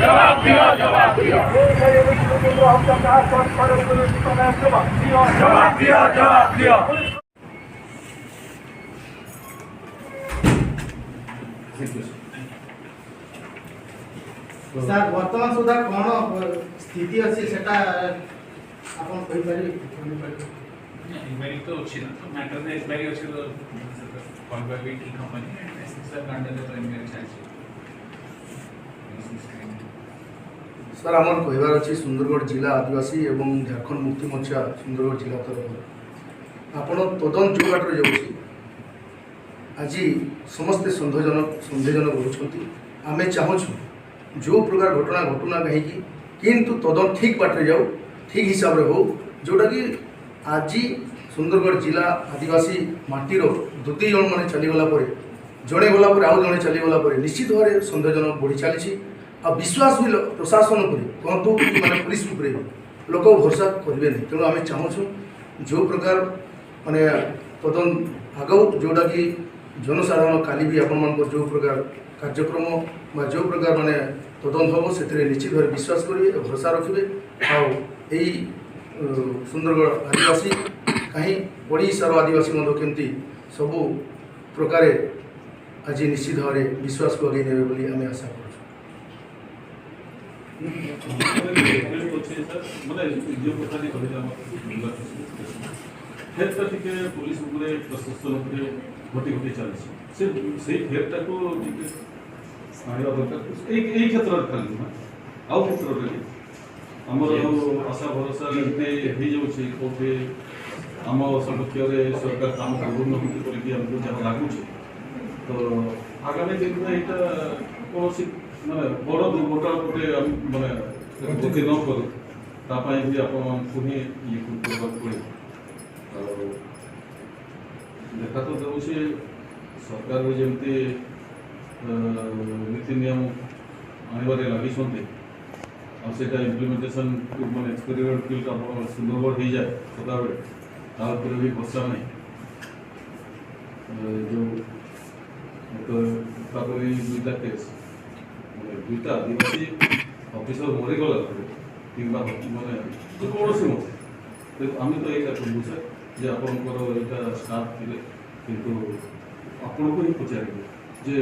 ଜବାବ ଦିଅ। ଜବାବ ଦିଅ, ଜବାବ ଦିଅ। ସାର୍, ବର୍ତ୍ତମାନ ସୁଦ୍ଧା କ'ଣ ସ୍ଥିତି ଅଛି, ସେଟା ଆପଣ କହିପାରିବେ? କହିପାରିବେ? ଇନକ୍ୱାରି ତ ଅଛି ନା, ତ ମ୍ୟାଟରରେ ଇନକ୍ୱାରି ଅଛି, ତ କହିବା ବି ଠିକ୍ ହେବନି। ଏସ୍ ସାର୍ ଅଣ୍ଡରରେ ତ ଇନକ୍ୱାରି ଚାଲିଛି। ସାର୍, ଆମର କହିବାର ଅଛି, ସୁନ୍ଦରଗଡ଼ ଜିଲ୍ଲା ଆଦିବାସୀ ଏବଂ ଝାଡ଼ଖଣ୍ଡ ମୁକ୍ତି ମୋର୍ଚ୍ଚା ସୁନ୍ଦରଗଡ଼ ଜିଲ୍ଲା ତରଫରୁ ଆପଣ ତଦନ୍ତ ଯେଉଁ ବାଟରେ ଯାଉଛି, ଆଜି ସମସ୍ତେ ସନ୍ଦେହଜନକ ରହୁଛନ୍ତି। ଆମେ ଚାହୁଁଛୁ ଯେଉଁ ପ୍ରକାର ଘଟଣା ଘଟୁନା କାହିଁକି, କିନ୍ତୁ ତଦନ୍ତ ଠିକ୍ ବାଟରେ ଯାଉ, ଠିକ୍ ହିସାବରେ ହଉ। ଯେଉଁଟାକି ଆଜି ସୁନ୍ଦରଗଡ଼ ଜିଲ୍ଲା ଆଦିବାସୀ ମାଟିର ଦୁଇ ଜଣ ମାନେ ଚାଲିଗଲା ପରେ, ଜଣେ ଗଲା ପରେ ଆଉ ଜଣେ ଚାଲିଗଲା ପରେ ନିଶ୍ଚିତ ଭାବରେ ସନ୍ଦେହଜନକ ବଢ଼ି ଚାଲିଛି। ଆଉ ବିଶ୍ୱାସ ବି ପ୍ରଶାସନ ଉପରେ କୁହନ୍ତୁ କି ମାନେ ପୋଲିସ ଉପରେ ବି ଲୋକ ଭରସା କରିବେନି। ତେଣୁ ଆମେ ଚାହୁଁଛୁ ଯେଉଁ ପ୍ରକାର ମାନେ ତଦନ୍ତ ଆଗଉ, ଯେଉଁଟାକି ଜନସାଧାରଣ କାଲି ବି ଆପଣମାନଙ୍କର ଯେଉଁ ପ୍ରକାର କାର୍ଯ୍ୟକ୍ରମ ବା ଯେଉଁ ପ୍ରକାର ମାନେ ତଦନ୍ତ ହେବ, ସେଥିରେ ନିଶ୍ଚିତ ଭାବରେ ବିଶ୍ୱାସ କରିବେ, ଭରସା ରଖିବେ। ଆଉ ଏଇ ସୁନ୍ଦରଗଡ଼ ଆଦିବାସୀ କାହିଁ, ଓଡ଼ିଶାର ଆଦିବାସୀ ମଧ୍ୟ କେମିତି ସବୁ ପ୍ରକାରେ ଆଜି ନିଶ୍ଚିତ ଭାବରେ ବିଶ୍ୱାସକୁ ଆଗେଇ ନେବେ ବୋଲି ଆମେ ଆଶା କରୁଛୁ। ଅଛି ସାର୍, ମାନେ ଯେଉଁ କଥାଟି କହିଲେ, ଆମର ଫେରଟା ଟିକେ ପୋଲିସ ଉପରେ, ପ୍ରଶାସନ ଉପରେ ଘଟି ଘଟି ଚାଲିଛି। ସେ ସେଇ ଫେରଟାକୁ ଟିକେ ଆଣିବା ଦରକାର। ଏଇ କ୍ଷେତ୍ରରେ ଖାଲି ନୁହେଁ, ଆଉ କ୍ଷେତ୍ରରେ ବି ଆମର ଆଶା ଭରସା ଯେମିତି ହେଇଯାଉଛି, କେଉଁଠି ଆମ ସପକ୍ଷରେ ସରକାର କାମ କରୁନାହାନ୍ତି କରିକି ଆମକୁ ଯାହା ଲାଗୁଛି। ତ ଆଗାମୀ ଦିନରେ ଏଇଟା କୌଣସି ମାନେ ବଡ଼ ଦୁର୍ଘଟଣା ଗୋଟେ ମାନେ ଗତି ନ କରୁ, ତା ପାଇଁ ବି ଆପଣମାନଙ୍କୁ ହିଁ ଇଏ କରିବାକୁ ପଡ଼ିବ। ଆଉ ଦେଖା ତ ଦେଉଛି, ସରକାର ବି ଯେମିତି ନୀତି ନିୟମ ଆଣିବାରେ ଲାଗିଛନ୍ତି, ଆଉ ସେଇଟା ଇମ୍ପ୍ଲିମେଣ୍ଟେସନ୍ ମାନେ ଏକ୍ସପେରିମେଣ୍ଟ ଫିଲ୍ଡ ଆପଣ ସୁନ୍ଦରଗଡ଼ ହେଇଯାଏ ସଦାବେଳେ, ତା ଉପରେ ବି ଭରସା ନାହିଁ। ଯେଉଁ ତ ତାପରେ ଏଇ ଦୁଇଟା କେସ୍, ମାନେ ଦୁଇଟା ଆଦିବାସୀ ଅଫିସର ମରିଗଲା ପରେ କିମ୍ବା ମାନେ ଯେକୌଣସି ମତେ, ଆମେ ତ ଏଇଟା କହିବୁ ସାର୍ ଯେ ଆପଣଙ୍କର ଏଇଟା ଷ୍ଟାଫ୍ ଥିଲେ, କିନ୍ତୁ ଆପଣଙ୍କୁ ହିଁ ପଚାରିବୁ ଯେ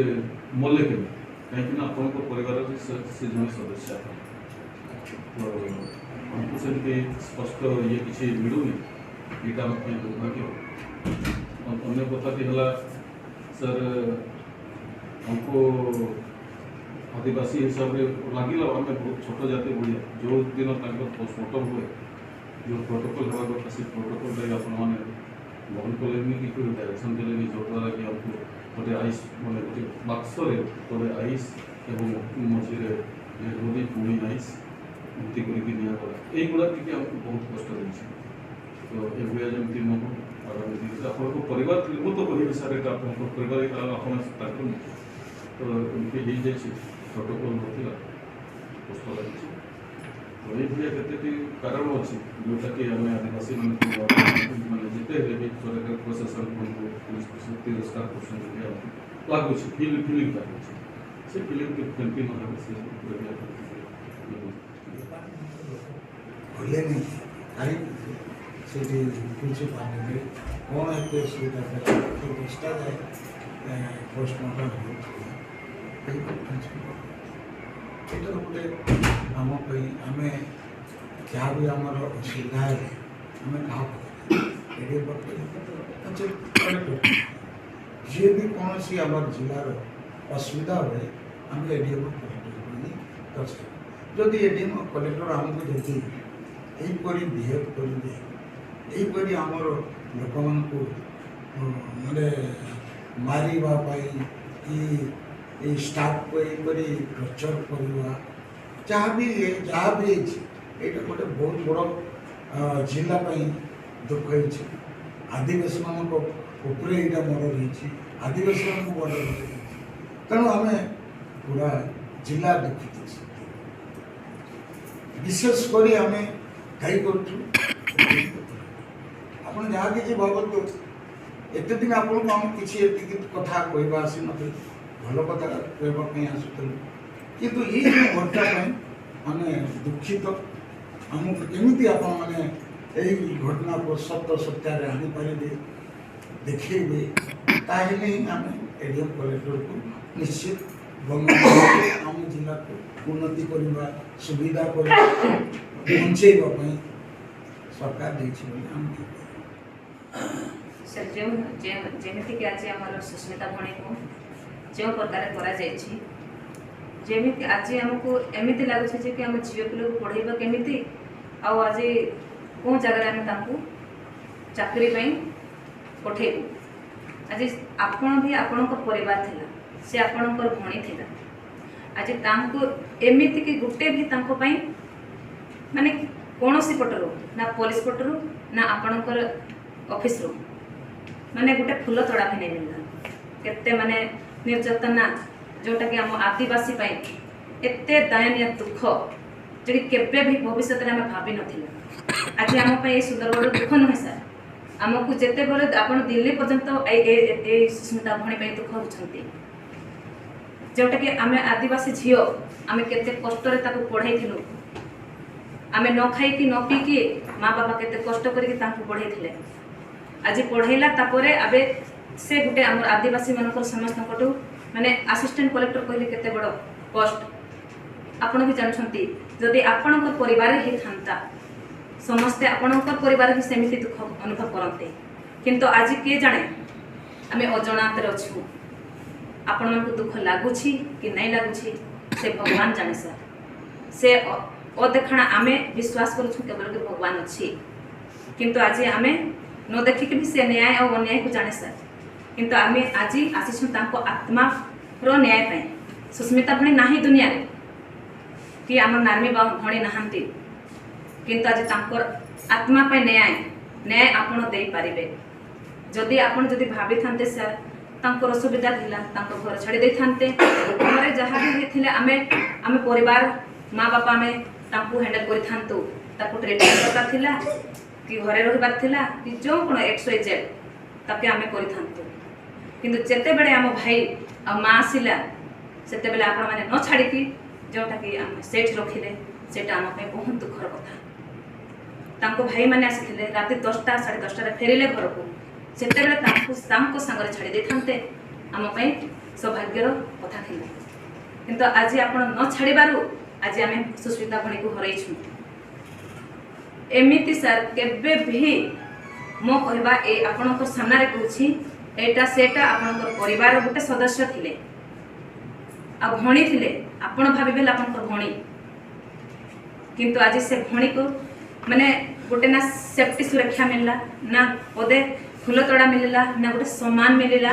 ମଲେ କେମିତି, କାହିଁକିନା ଆପଣଙ୍କ ପରିବାରରେ ସେ ଜଣେ ସଦସ୍ୟ। ତ ଆମକୁ ସେମିତି ସ୍ପଷ୍ଟ ଇଏ କିଛି ମିଳୁନି, ଏଇଟା ଆମ ପାଇଁ ଦୁର୍ଭାଗ୍ୟ। ଅନ୍ୟ କଥାଟି ହେଲା ସାର୍, ଆମକୁ ଆଦିବାସୀ ହିସାବରେ ଲାଗିଲା ଆମେ ବହୁତ ଛୋଟ ଜାତି ଭଳିଆ। ଯେଉଁ ଦିନ ତାଙ୍କର ପୋଷ୍ଟମର୍ଟମ୍ ହୁଏ, ଯେଉଁ ପ୍ରୋଟୋକଲ୍ ହେବା କଥା, ସେ ପ୍ରୋଟୋକଲ୍ଟା ଆପଣମାନେ ବନ୍ଦ କଲେନି କି ଡାଇରେକ୍ସନ୍ ଦେଲେନି, ଯଦ୍ୱାରା କି ଆମକୁ ଗୋଟେ ଆଇସ୍, ମାନେ ଗୋଟେ ବାକ୍ସରେ ତଳେ ଆଇସ୍ ଏବଂ ମଝିରେ ଡେଡ୍, ପୁଣି ଆଇସ୍, ଏମିତି କରିକି ନିଆଗଲା। ଏଇଗୁଡ଼ା ଟିକେ ଆମକୁ ବହୁତ କଷ୍ଟ ଦେଇଛି। ତ ଏଭଳିଆ ଯେମିତି ନ ହଉ ଆଗାମୀ ଦିନରେ। ଆପଣଙ୍କ ପରିବାର ଥିଲେ ମୁଁ ତ କହିବି ସାର୍, ଏଇଟା ଆପଣଙ୍କ ପରିବାର, ଆପଣ ତାଙ୍କର ତ ଏମିତି ହେଇଯାଇଛି, ପ୍ରୋଟୋକଲ୍ ନଥିଲା, କଷ୍ଟ ଲାଗୁଛି। ତ ଏଇଭଳିଆ କେତେଟି କାରଣ ଅଛି, ଯେଉଁଟାକି ଆମେ ଆଦିବାସୀମାନଙ୍କୁ ମାନେ ଯେତେ ହେଲେ ବି ସରକାର, ପ୍ରଶାସନ କୁହନ୍ତୁ, ପୋଲିସ ପ୍ରଶାସନ ତିରସ୍କାର କରୁଛନ୍ତି ବୋଲି ଆମକୁ ଲାଗୁଛି, ଫିଲିଂ ଲାଗୁଛି। ସେ ଫିଲିଂ କେମିତି ନ ହେବ, ସେ ଉପରେ ବି ଆପଣ ଟିକେ ଇଏ କରନ୍ତୁ। ଗଲେନି କାହିଁକି? ସେଠି କିଛି ପାଣିରେ କ'ଣ ଏତେ ଅସୁବିଧା ଥିଲା? ରାତି 10ଟା ଯାଏ ପୋଷ୍ଟମର୍ଟମ୍ ହେଉଥିଲା। ଏଇଟା ତ ଗୋଟେ ଆମ ପାଇଁ, ଆମେ ଯାହା ବି ଆମର ଅସୁବିଧା ହେଲେ ଆମେ କାହା ପାଖରେ, ଏଡିଏମ୍ ପାଖରେ, କଲେକ୍ଟର, ଯିଏ ବି କୌଣସି ଆମର ଜିଲ୍ଲାର ଅସୁବିଧା ହୁଏ, ଆମେ ଏଡିଏମ୍, କଲେକ୍ଟରକୁ ହିଁ ଦର୍ଶାଉ। ଯଦି ଏଡିଏମ୍, କଲେକ୍ଟର ଆମକୁ ଯଦି ଏହିପରି ବିହେଭ୍ କରିବେ, ଏହିପରି ଆମର ଲୋକମାନଙ୍କୁ ମାନେ ମାରିବା ପାଇଁ କି ଏଇ ଷ୍ଟାଫ୍କୁ ଏହିପରି ଟର୍ଚର୍ କରିବା, ଯାହା ବି ହେଇଛି, ଏଇଟା ଗୋଟେ ବହୁତ ବଡ଼ ଜିଲ୍ଲା ପାଇଁ ଦୁଃଖ ହେଇଛି। ଆଦିବାସୀମାନଙ୍କ ଉପରେ ଏଇଟା ମର୍ଡ଼ର ହେଇଛି, ଆଦିବାସୀମାନଙ୍କୁ ମର୍ଡ଼ର ହେଇଛି। ତେଣୁ ଆମେ ପୁରା ଜିଲ୍ଲା ଦୁଃଖିତ ଅଛି। ବିଶେଷ କରି ଆମେ ଦାୟୀ କରୁଛୁ। ଆପଣ ଯାହା କିଛି ଭାବନ୍ତୁ, ଏତେ ଦିନ ଆପଣଙ୍କୁ ଆମେ କିଛି ଏତିକି କଥା କହିବା ଆସିନଥିଲୁ, ଭଲ କଥା କହିବା ପାଇଁ ଆସୁଥିଲୁ। କିନ୍ତୁ ଏଇ ଯେଉଁ ଘଟଣା ପାଇଁ ଆମେ ଦୁଃଖିତ। ଆମକୁ କେମିତି ଆପଣମାନେ ଏଇ ଘଟଣାକୁ ସତ ସତ୍ୟରେ ଆଣିପାରିବେ, ଦେଖେଇବେ, ତାହେଲେ ହିଁ ଆମେ ଏଡିଏମ୍ କଲେକ୍ଟରକୁ ନିଶ୍ଚିତ ଗମନ ଆମ ଜିଲ୍ଲାକୁ ଉନ୍ନତି କରିବା, ସୁବିଧା କରିବା, ବଞ୍ଚେଇବା ପାଇଁ ସରକାର ଦେଇଛି ବୋଲି ଆମେ କହିପାରିବୁ। ସାର୍, ଯେଉଁ ଯେମିତିକି ଆଜି ଆମର ସୁସ୍ମିତା ଭଉଣୀକୁ ଯେଉଁ ପ୍ରକାର କରାଯାଇଛି, ଯେମିତି ଆଜି ଆମକୁ ଏମିତି ଲାଗୁଛି ଯେ କି ଆମ ଝିଅ ପିଲାକୁ ପଢ଼େଇବା କେମିତି, ଆଉ ଆଜି କେଉଁ ଜାଗାରେ ଆମେ ତାଙ୍କୁ ଚାକିରି ପାଇଁ ପଠେଇବୁ। ଆଜି ଆପଣ ବି ଆପଣଙ୍କ ପରିବାର ଥିଲା, ସେ ଆପଣଙ୍କର ଭଉଣୀ ଥିଲା। ଆଜି ତାଙ୍କୁ ଏମିତିକି ଗୋଟେ ବି ତାଙ୍କ ପାଇଁ ମାନେ କୌଣସି ପଟରୁ ନା ପୋଲିସ ପଟରୁ ନା ଆପଣଙ୍କର ଅଫିସରୁ ମାନେ ଗୋଟେ ଫୁଲ ତୋଡ଼ା ବି ନାଇଁ ମିଳିଲା। କେତେ ମାନେ ନିର୍ଯାତନା, ଯେଉଁଟାକି ଆମ ଆଦିବାସୀ ପାଇଁ ଏତେ ଦୟନୀୟ ଦୁଃଖ, ଯେଉଁକି କେବେ ବି ଭବିଷ୍ୟତରେ ଆମେ ଭାବିନଥିଲୁ। ଆଜି ଆମ ପାଇଁ ଏଇ ସୁନ୍ଦରଗଡ଼ର ଦୁଃଖ ନୁହେଁ ସାର୍, ଆମକୁ ଯେତେବେଳେ ଆପଣ ଦିଲ୍ଲୀ ପର୍ଯ୍ୟନ୍ତ ଏଇ ସୁସ୍ମିତା ଭଉଣୀ ପାଇଁ ଦୁଃଖ ହେଉଛନ୍ତି, ଯେଉଁଟାକି ଆମେ ଆଦିବାସୀ ଝିଅ, ଆମେ କେତେ କଷ୍ଟରେ ତାକୁ ପଢ଼େଇଥିଲୁ। ଆମେ ନ ଖାଇକି ନ ପିଇକି ମା ବାପା କେତେ କଷ୍ଟ କରିକି ତାଙ୍କୁ ପଢ଼େଇଥିଲେ। ଆଜି ପଢ଼େଇଲା ତାପରେ ଏବେ ସେ ଗୋଟେ ଆମର ଆଦିବାସୀ ମାନଙ୍କର ସମସ୍ତଙ୍କଠୁ ମାନେ ଆସିଷ୍ଟାଣ୍ଟ କଲେକ୍ଟର କହିଲେ କେତେ ବଡ଼ ପୋଷ୍ଟ ଆପଣ ବି ଜାଣୁଛନ୍ତି। ଯଦି ଆପଣଙ୍କ ପରିବାର ହେଇଥାନ୍ତା, ସମସ୍ତେ ଆପଣଙ୍କ ପରିବାର ବି ସେମିତି ଦୁଃଖ ଅନୁଭବ କରନ୍ତେ। କିନ୍ତୁ ଆଜି କିଏ ଜାଣେ, ଆମେ ଅଜଣାତରେ ଅଛୁ। ଆପଣମାନଙ୍କୁ ଦୁଃଖ ଲାଗୁଛି କି ନାଇଁ ଲାଗୁଛି ସେ ଭଗବାନ ଜାଣେ ସାର୍। ସେ ଅଦେଖଣା ଆମେ ବିଶ୍ୱାସ କରୁଛୁ କେବଳ କି ଭଗବାନ ଅଛି, କିନ୍ତୁ ଆଜି ଆମେ ନ ଦେଖିକି ବି ସେ ନ୍ୟାୟ ଆଉ ଅନ୍ୟାୟକୁ ଜାଣେ ସାର୍। କିନ୍ତୁ ଆମେ ଆଜି ଆସିଛୁ ତାଙ୍କ ଆତ୍ମାର ନ୍ୟାୟ ପାଇଁ। ସୁସ୍ମିତା ଭଉଣୀ ନାହିଁ ଦୁନିଆରେ କି ଆମ ନାର୍ମି ଭଉଣୀ ନାହାନ୍ତି, କିନ୍ତୁ ଆଜି ତାଙ୍କର ଆତ୍ମା ପାଇଁ ନ୍ୟାୟ ଆପଣ ଦେଇପାରିବେ। ଯଦି ଆପଣ ଯଦି ଭାବିଥାନ୍ତେ ସାର୍, ତାଙ୍କର ସୁବିଧା ଥିଲା, ତାଙ୍କ ଘର ଛାଡ଼ି ଦେଇଥାନ୍ତେ। ଘରେ ଯାହା ବି ହେଇଥିଲେ ଆମେ ଆମେ ପରିବାର ମା ବାପା ଆମେ ତାଙ୍କୁ ହ୍ୟାଣ୍ଡେଲ୍ କରିଥାନ୍ତୁ। ତାକୁ ଟ୍ରିଟମେଣ୍ଟ ଦରକାର ଥିଲା କି ଘରେ ରହିବାର ଥିଲା କି ଯେଉଁ କ'ଣ ଏକ୍ସ ୱାଇ ଜେଡ୍ ତାକୁ ଆମେ କରିଥାନ୍ତୁ। କିନ୍ତୁ ଯେତେବେଳେ ଆମ ଭାଇ ଆଉ ମା ଆସିଲା, ସେତେବେଳେ ଆପଣମାନେ ନ ଛାଡ଼ିକି ଯେଉଁଟାକି ଆମେ ସେଇଠି ରଖିଲେ, ସେଇଟା ଆମ ପାଇଁ ବହୁତ ଦୁଃଖର କଥା। ତାଙ୍କ ଭାଇମାନେ ଆସିଥିଲେ ରାତି 10ଟା 10:30ରେ ଫେରିଲେ ଘରକୁ, ସେତେବେଳେ ତାଙ୍କୁ ତାଙ୍କ ସାଙ୍ଗରେ ଛାଡ଼ି ଦେଇଥାନ୍ତେ, ଆମ ପାଇଁ ସୌଭାଗ୍ୟର କଥା ଥିଲା। କିନ୍ତୁ ଆଜି ଆପଣ ନ ଛାଡ଼ିବାରୁ ଆଜି ଆମେ ସୁସ୍ମିତା ଭଉଣୀକୁ ହରାଇଛୁ। ଏମିତି ସାର୍ କେବେ ବି ମୋ କହିବା ଏଇ ଆପଣଙ୍କ ସାମ୍ନାରେ କହୁଛି, ଏଇଟା ସେଇଟା ଆପଣଙ୍କର ପରିବାରର ଗୋଟେ ସଦସ୍ୟ ଥିଲେ ଆଉ ଭଉଣୀ ଥିଲେ। ଆପଣ ଭାବିବେ ଆପଣଙ୍କର ଭଉଣୀ, କିନ୍ତୁ ଆଜି ସେ ଭଉଣୀକୁ ମାନେ ଗୋଟେ ନା ସେଫ୍ଟି ସୁରକ୍ଷା ମିଳିଲା, ନା ପଦେ ଫୁଲ ତୋଡ଼ା ମିଳିଲା, ନା ଗୋଟେ ସମ୍ମାନ ମିଳିଲା।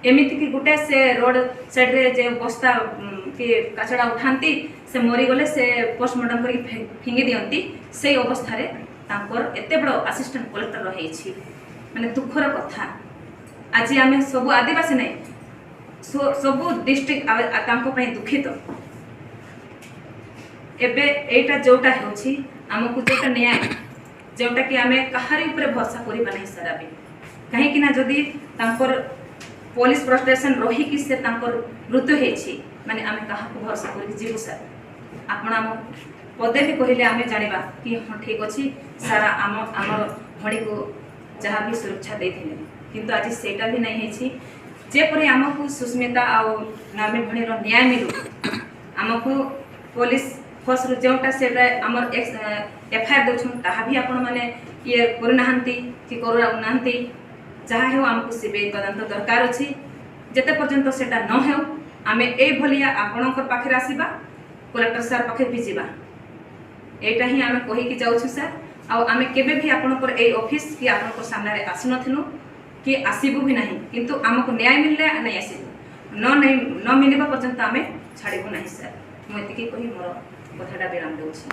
ଏମିତିକି ଗୋଟେ ସେ ରୋଡ଼ ସାଇଡ଼ରେ ଯେ ବସ୍ତା କି କାଚଡ଼ା ଉଠାନ୍ତି, ସେ ମରିଗଲେ ସେ ପୋଷ୍ଟମର୍ଟମ କରିକି ଫିଙ୍ଗି ଦିଅନ୍ତି, ସେଇ ଅବସ୍ଥାରେ ତାଙ୍କର ଏତେ ବଡ଼ ଆସିଷ୍ଟାଣ୍ଟ କଲେକ୍ଟର ହେଇଛି। ମାନେ ଦୁଃଖର କଥା। ଆଜି ଆମେ ସବୁ ଆଦିବାସୀ ନାହିଁ, ସବୁ ଡିଷ୍ଟ୍ରିକ୍ଟ ତାଙ୍କ ପାଇଁ ଦୁଃଖିତ। ଏବେ ଏଇଟା ଯେଉଁଟା ହେଉଛି ଆମକୁ ଯେଉଁଟା ନ୍ୟାୟ, ଯେଉଁଟାକି ଆମେ କାହାରି ଉପରେ ଭରସା କରିବା ନାହିଁ ସାର୍। ଆମେ କାହିଁକି ନା ଯଦି ତାଙ୍କର ପୋଲିସ ପ୍ରୋଟେକ୍ସନ୍ ରହିକି ସେ ତାଙ୍କର ମୃତ୍ୟୁ ହେଇଛି, ମାନେ ଆମେ କାହାକୁ ଭରସା କରିକି ଯିବୁ ସାର୍? ଆପଣ ଆମ ପଦେ ବି କହିଲେ ଆମେ ଜାଣିବା କି ହଁ ଠିକ୍ ଅଛି ସାର୍, ଆମର ଭଉଣୀକୁ ଯାହା ବି ସୁରକ୍ଷା ଦେଇଥିଲେ। କିନ୍ତୁ ଆଜି ସେଇଟା ବି ନାଇଁ ହେଇଛି। ଯେପରି ଆମକୁ ସୁସ୍ମିତା ଆଉ ନାମୀ ଭଉଣୀର ନ୍ୟାୟ ମିଳୁ, ଆମକୁ ପୋଲିସ ଫୋର୍ସରୁ ଯେଉଁଟା ସେଇଟା ଆମର ଏଫଆଇଆର୍ ଦେଉଛନ୍ତି, ତାହା ବି ଆପଣମାନେ ଇଏ କରୁନାହାନ୍ତି କି କରୁନାହାନ୍ତି। ଯାହା ହେଉ ଆମକୁ ସିବିଆଇ ତଦନ୍ତ ଦରକାର ଅଛି। ଯେତେ ପର୍ଯ୍ୟନ୍ତ ସେଇଟା ନ ହେଉ, ଆମେ ଏଇଭଳିଆ ଆପଣଙ୍କ ପାଖରେ ଆସିବା, କଲେକ୍ଟର ସାର୍ ପାଖରେ ବି ଯିବା। ଏଇଟା ହିଁ ଆମେ କହିକି ଯାଉଛୁ ସାର୍। ଆଉ ଆମେ କେବେ ବି ଆପଣଙ୍କର ଏଇ ଅଫିସ କି ଆପଣଙ୍କ ସାମ୍ନାରେ ଆସିନଥିଲୁ କି ଆସିବୁ ବି ନାହିଁ, କିନ୍ତୁ ଆମକୁ ନ୍ୟାୟ ମିଳିଲେ ନାଇଁ ଆସିବୁ, ନ ମିଳିବା ପର୍ଯ୍ୟନ୍ତ ଆମେ ଛାଡ଼ିବୁ ନାହିଁ ସାର୍। ମୁଁ ଏତିକି କହି ମୋର କଥାଟା ବିରାମ ଦେଉଛି।